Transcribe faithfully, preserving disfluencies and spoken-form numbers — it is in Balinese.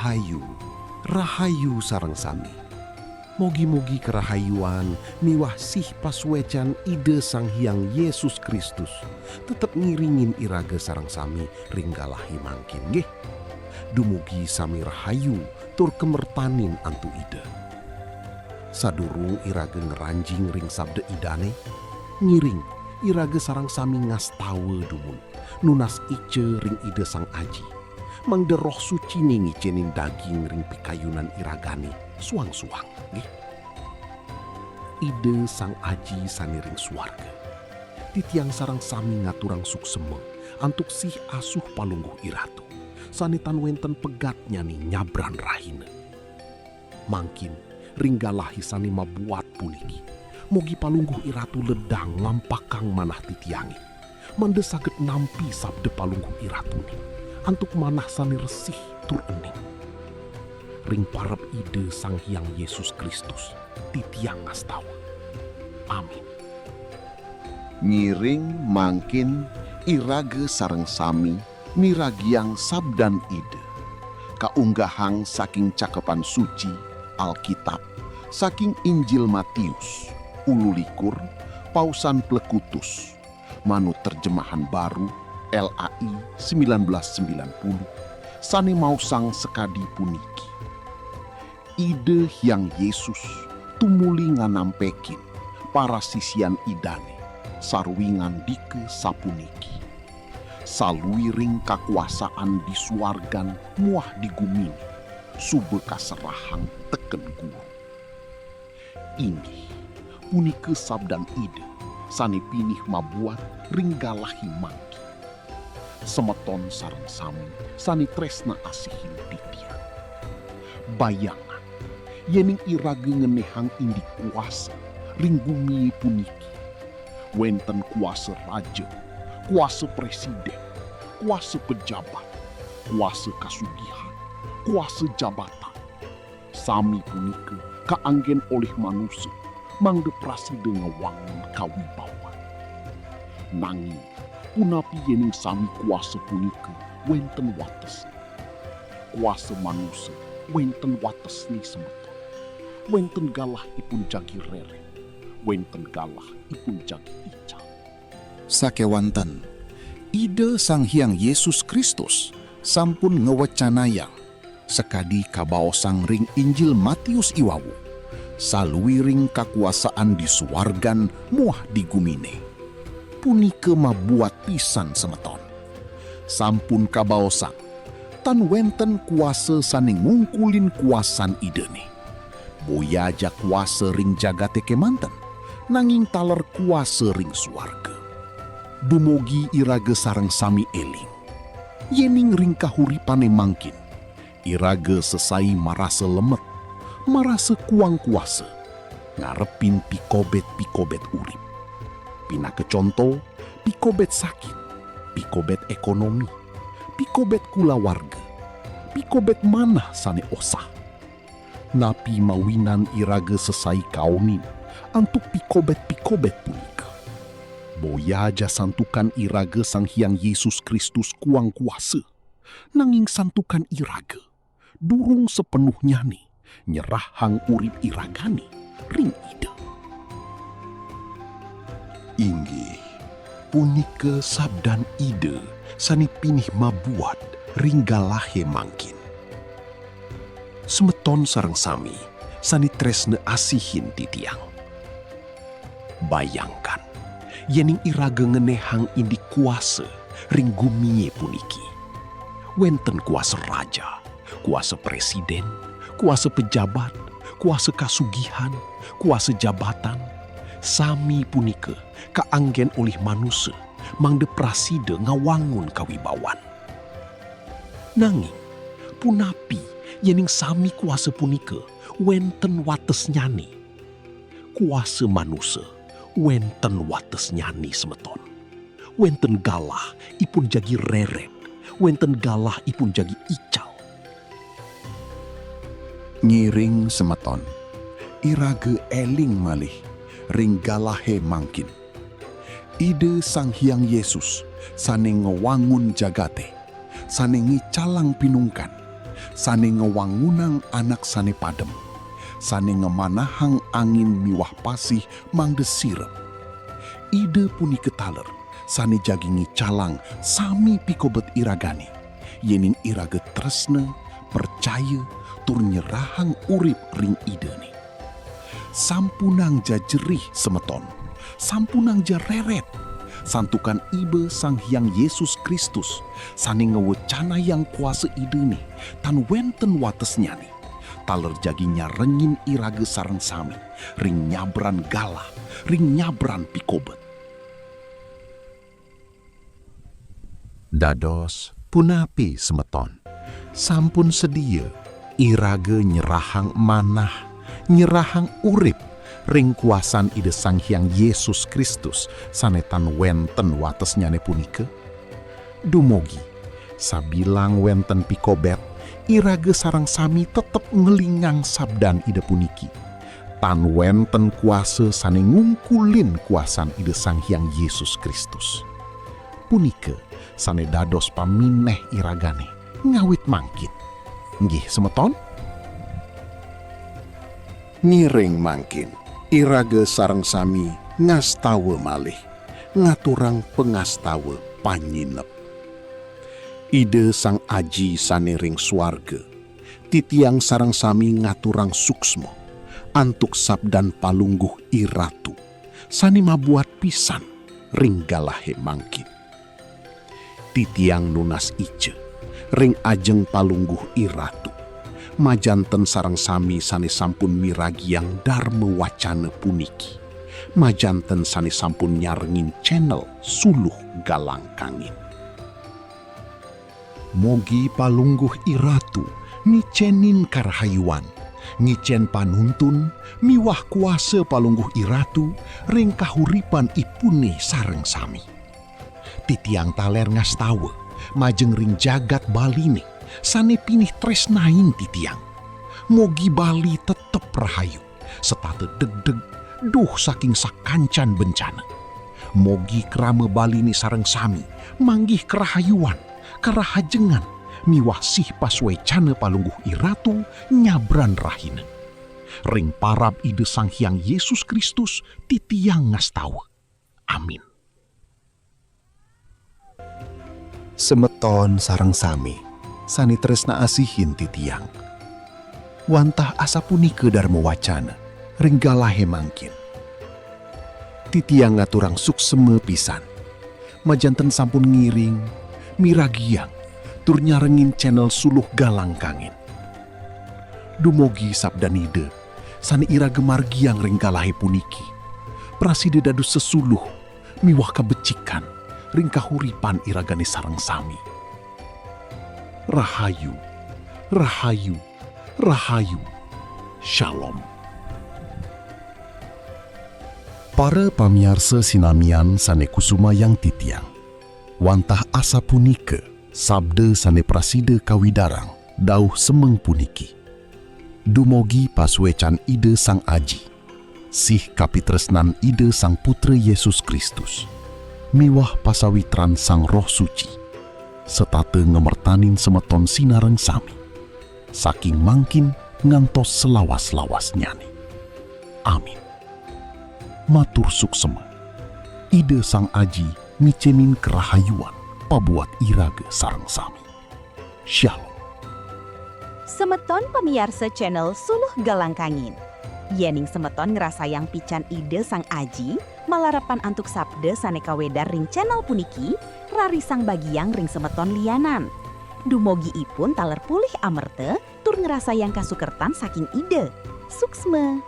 Rahayu, rahayu sareng sami. Mogi-mogi karahayuan miwah sih pasuecan Ida Sang Hyang Yesus Kristus tetep ngiringin iraga sareng sami ring galahe mangkin, nggih. Dumugi sami rahayu tur kamertanin antuk Ida. Sadurung iraga ngranjing ring sabda Idane, ngiring iraga sareng sami ngastawa dumun, nunas ica ring Ida Sang Aji, mangda Roh Sucine ngicenin daging ring pikayunan iragane suang-suang, nggih. Ida Sang Aji sane ring suarga, titiang sareng sami ngaturang suksema antuk sih asuh Palungguh Iratu, sane tan wenten pegatnyane nyabran rahina. Mangkin, ring galahe sane mabuat puniki, mogi Palungguh Iratu ledang ngampakang manah titiange, mangda saged nampi sabda Palungguh Iratune, antuk manah sane resih tur ening. Ring parab Ida Sang Hyang Yesus Kristus, titiang ngastawa. Amin. Ngiring mangkin iraga sareng sami miragiang sabdan Ida, kaunggahang saking Cakepan Suci, Alkitab, saking Injil Matius, ulu likur, pausan plekutus, manut terjemahan baru, L A I sembilan belas sembilan puluh, sane maosang sakadi puniki. Ida Hyang Yesus tumuli nganampekin parasisian Idane sarwi ngandika sapuniki, "Saluiring kakuasaan di suargan muah di gumine suba kaserahang teken Guru." Inggih, punika sabdan Ida sane pinih mabuat ring galahe mangkin. Semeton sareng sami sane tresna asihin titiang. Bayangan, yening iraga ngenehang indik kuasa ring gumie puniki, wenten kuasa raja, kuasa presiden, kuasa pejabat, kuasa kasugihan, kuasa jabatan. Sami punika kaanggen olih manusa, mangda prasida ngawangun kawibawan. Nanging, punapi yening sami kuasa punika wenten watesne? Kuasa manusa wenten watesne, semeton. Wenten galah ipun jagi rereh, wenten galah ipun jagi ical. Sakewanten, Ida Sang Hyang Yesus Kristus sampun ngwecanayang, sakadi kabaosang ring Injil Matius iwau, saluiring kakuasaan di suargan muah di gumine. Punika mabuat pisan, semeton. Sampun kabaosang, tan wenten kuasa sane ngungkulin kuasan Idane. Boya ja kuasa ring jagate kemanten, nanging taler kuasa ring suarga. Dumugi iraga sareng sami eling, yening ring kahuripane mangkin, iraga sesai marasa lemet, marasa kuang kuasa, ngarepin pikobet-pikobet urip. Pinaka conto, pikobet sakit, pikobet ekonomi, pikobet kulawarga, pikobet manah sane osah. Napi mawinan iraga sesai kaunin antuk pikobet-pikobet punika? Boya ja santukan iraga Sang Hyang Yesus Kristus kuang kuasa, nanging santukan iraga durung sapenuhnyane nyerahang urip iragane ring Ida. Inggih, punika sabdan Ida sane pinih mabuat ring galahe mangkin. Semeton sareng sami sane tresna asihin titiang. Bayangkan, yening iraga ngenehang indik kuasa ring gumie puniki. Wenten kuasa raja, kuasa presiden, kuasa pejabat, kuasa kasugihan, kuasa jabatan, sami punika kaanggen olih manusa, mangda prasida ngawangun kawibawan. Nanging, punapi yening sami kuasa punika wenten watesnyane? Kuasa manusa wenten watesnyane, semeton. Wenten galah ipun jagi rereh, wenten galah ipun jagi ical. Ngiring, semeton, iraga eling malih ring galahe mangkin. Ida Sang Hyang Yesus sane ngwangun jagate, sane ngicalang pinungkan, sane ngewangunang anak sane padem, sane ngemanahang angin miwah pasih mangda sirep. Ida punika taler sane jagi ngicalang sami pikobet iragane, yening iraga tresna, percaya, tur nyerahang urip ring Idane. Sampunang ja jerih, semeton. Sampunang ja reret. Santukan Ida Sang Hyang Yesus Kristus, sane ngwecanayang kuasa Idane, tan wenten watesnyane, taler jagi nyarengin iraga sareng sami ring nyabran galah, ring nyabran pikobet. Dados punapi, semeton? Sampun sedia iraga nyerahang manah, nyerahang urip ring kuasan Ida Sang Hyang Yesus Kristus sane tan wenten watesnyane punika? Dumugi, sabilang wenten pikobet, iraga sareng sami tetep ngelingang sabdan Ida puniki. Tan wenten kuasa sane ngungkulin kuasan Ida Sang Hyang Yesus Kristus. Punika sane dados pamineh iragane ngawit mangkin. Nggih, semeton? Ngiring mangkin, iraga sareng sami ngastawa malih, ngaturang pangastawa panyineb. Ida Sang Aji sane ring swarga, titiang sareng sami ngaturang suksma antuk sabdan Palungguh IRatu, sane mabuat pisan ring galahe mangkin. Titiang nunas ica ring ajeng Palungguh IRatu, majanten sareng sami sane sampun miragiang darma wacana puniki, majanten sane sampun nyarengin channel Suluh Galang Kangin. Mogi Palungguh IRatu ngicenin karahayuan, ngicen panuntun miwah kuasa Palungguh IRatu ring kahuripan ipune sareng sami. Titiang taler ngastawa majeng ring jagat Baline sane pinih tresnain titiang. Mogi Bali tetep rahayu, setata degdeg, duh saking sakancan bencana. Mogi krama Baline sareng sami manggih karahayuan, karahajengan, miwah sih pasuecana Palungguh IRatu nyabran rahina. Ring parab Ida Sang Hyang Yesus Kristus titiang ngastawa. Amin. Semeton sareng sami sane tresna asihin titiang. Wantah asapunika darma wacana ring galahe mangkin. Titiang ngaturang suksma pisan, majanten sampun ngiring, miragiang, tur nyarengin channel Suluh Galang Kangin. Dumugi sabdan Ida sane iraga margiang ring galahe puniki prasida dados sesuluh miwah kabecikan ring kahuripan iragane sareng sami. Rahayu, rahayu, rahayu. Shalom. Para pamiarsa sinamian sane kusumayang titiang, wantah asapunika sabda sane prasida kawidarang dauh semeng puniki. Dumugi pasuecan Ida Sang Aji, sih kapitresnan Ida Sang Putra Yesus Kristus, miwah pasawitran Sang Roh Suci, setata ngamertanin semeton sinareng sami, saking mangkin ngantos selawas-lawasnyane. Amin. Matur suksma. Ida Sang Aji micenin karahayuan pabuat iraga sareng sami. Shalom. Semeton pamiarsa channel Suluh Galang Kangin. Yening semeton ngrasayang pican Ida Sang Aji, malarapan antuk sabda sane kawedar ring channel puniki, rarisang bagiang ring semeton lianan. Dumugi ipun taler polih amerta tur ngrasayang kasukertan saking Ida. Suksma.